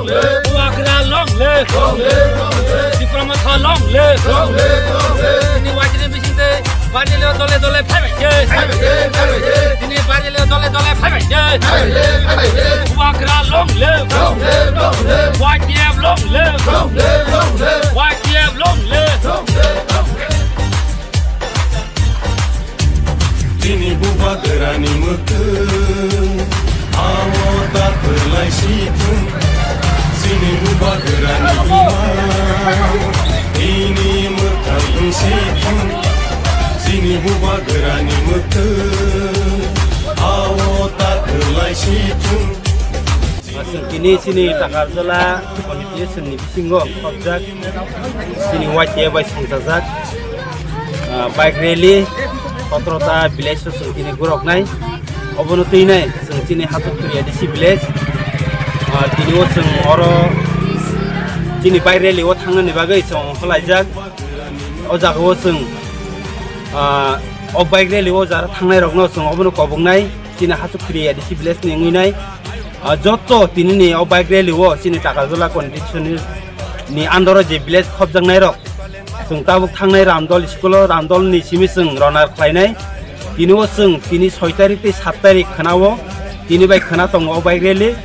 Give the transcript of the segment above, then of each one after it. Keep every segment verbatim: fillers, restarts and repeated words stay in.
Bubagra long live! Tipra Motha long live! Tini wajri bising te, wajri le dole dole phai bai je. Tini wajri le dole dole phai bai je. Bubagra long live! Y T F long live! Y T F long live! Chini bubagrani mwkhwng, amo ta kwlai si thung. Chini bubagrani bima, ini mwkhwng si thung. Chini bubagrani mwkhwng, amo ta kwlai si thung. Chwng tini chini Takarjala constitution ni bisingo khobjak, chini Y T F bai songchajak, ah, bike rally, sotro ta village o chwng tini goroknai. Obono twinai chwng chini Hasukthuri A D C village. Ah, tini o chwng oro chini bike rally o thangnani bagwi chwng ongkhorlaijak. O jaga o chwng, ah, o bike rally o jara thangnai rokno chwng obono koboknai. Chini Hasukthuri A D C village ni wngwi nai. Ah, joto tini ni o bike rally o chini Takarjala constitution ni under o je village khobjaknai rok, chwng tabuk thangnai Ramdol school o, Ramdol ni simi chwng rwna khlainai. Tini o chwng tini soi tarik tei sat tarik khwnao, tini bai khwna tongo o bike rally.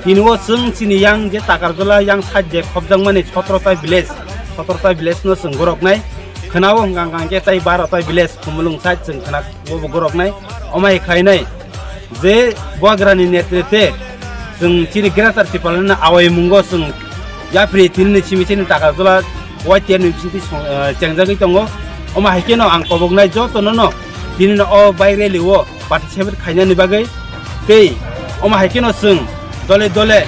Tini o chwng chini yang je Takarjala yang side je khobjakmani sotro ta village, sotro ta village no chwng goroknai. Khwnao hwnkha hwnkha khe tei baro ta village Khumulwng side chwng khwna. Bo bo goroknai, omo hai khlainai je bubagrani netrite chwng chini Greater Tipraland ni awai mungo chwng yapri tini ni simi chini Takarjala Y T F ni bisingtwi song-, eh, chengjagwi tongo. Omo hai kheno ang koboknai jotono no tini no o bike rally o participate khainani bagwi tei omo hai kheno chwng dole dole,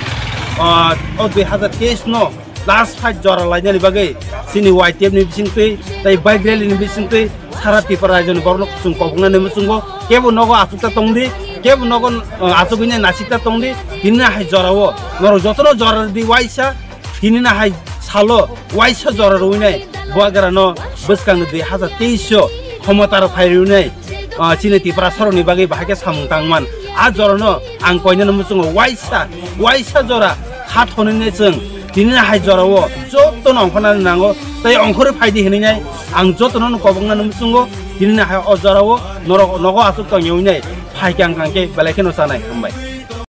ah, o dui hazar teis no last fight jora lainani bagwi chini Y T F ni bisingtwi tei bike rally ni bisingtwi sara Tripura rajyo ni borokno chwng koboknani muchungo kebo nogo achukta tongdi, kebo nogo, uh, achugwini nasikta tongdi. Tini hai jorao norok jotono jora di waisa, tini na hai salo waisa jora rwinai bubagrano bwskangni dui hazar teis o khomota rok phai rwinai, uh, chini Tripura sorokni bagwi bahai khe samung tangman. A jorano ang koinani muchungo waisa, waisa jora kha thonwi nai chwng tini hai jorao jotono ongkhornani nango tei ongkhorwi phaidi hinwi nai ang jotono no koboknani muchungo tini hai o jorao norok nogo aswk tongyawi nai phai khe ang khe belai kheno chanai hambai.